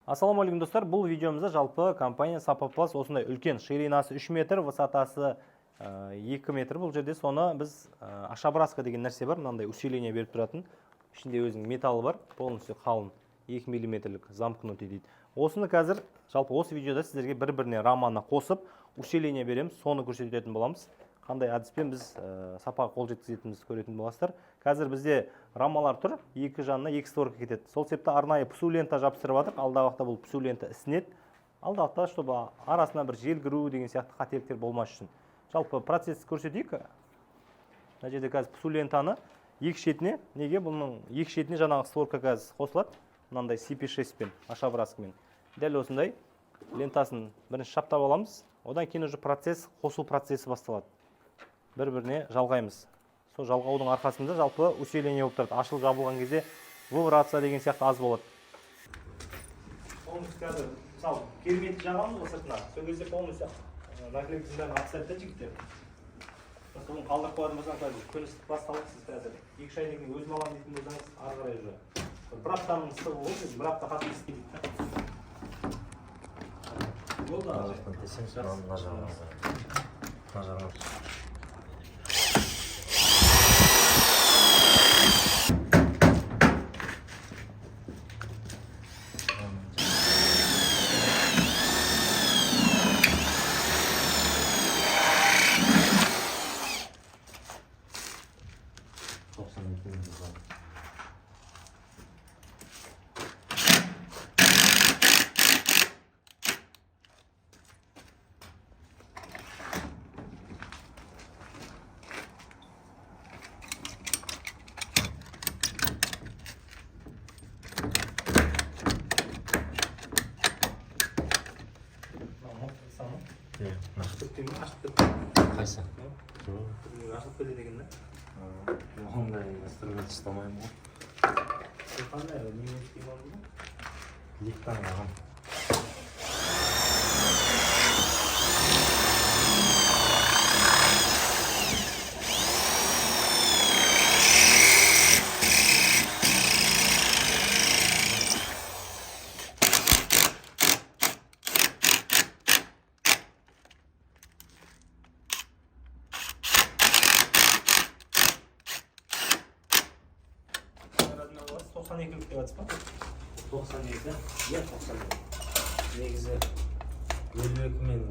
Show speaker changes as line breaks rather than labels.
Ассалаумағалейкум, достар! Бұл видеомызда жалпы компания Сапа Пласт осындай үлкен, ширинасы 3 метр, высотасы 2 метр. Бұл жерде соны біз ашабраска деген нәрсе бар, мынандай усиление беріп тұратын. Ішінде өзінің металлы бар, полностью қалың, 2 миллиметрлік, замкнутый дейді. Осыны қазір жалпы осы видеода сіздерге бір-біріне раманы қосып, усиление береміз, соны көрсететін боламыз. Қандай әдіспен біз сапаға қол жеткізетінімізді көретін боласыздар. Қазір бізде рамалар тұр, екі жанына екі створка кетеді. Сол себепті арнайы ПСУ лента жабыстырып жатырық. Алдағы уақытта бұл ПСУ лента ісінеді. Алдағы уақытта, чтобы арасына бір жел кіру деген сияқты қателіктер болмас үшін. Жалпы процесс көрсетейік. Мына жерде қазір ПСУ лентаны екі шетіне, неге бұның екі шетіне жаңағы створка қазір қосылады, мынандай CP6 пен ашабраскамен. Дәл осындай лентасын бірінші шаптап аламыз, одан кейін уже процесс, қосу процесі басталады. Бір біріне жалғаймыз. Сол жалғаудың арқасында жалпы усиление болып тұрады, ашылып жабылған кезде вибрация деген сияқты аз болады. Полностью қазір, мысалы, герметик жағамыз ғой сыртына, сол кезде полностью наклейкасын бәрін алып тастайды да жігіттер. Просто оны қалдырып қоятын болсаң, қазір күн ыстық басталды, сіз қазір 2-3 айдан кейін өзім аламын дейтін болсаңыз, ары қарай уже бір аптаның ыстығы ғой, бір апта қатты ыстық дейді да. Болды.
Мына жақтан тесеміз, мына жағынан. Мына жағынан. 92 мың бар. Иә, мына.
Ашылып кетті.
Қайсы?
Ашылып кетеді екен да.
Ондай инструмент ұстамаймын ғой.
Қандай немен істей алдың?
Ликтан алғам.
92-лік деп жатсыз ба?
92, иә, 92. Негізі 52 мен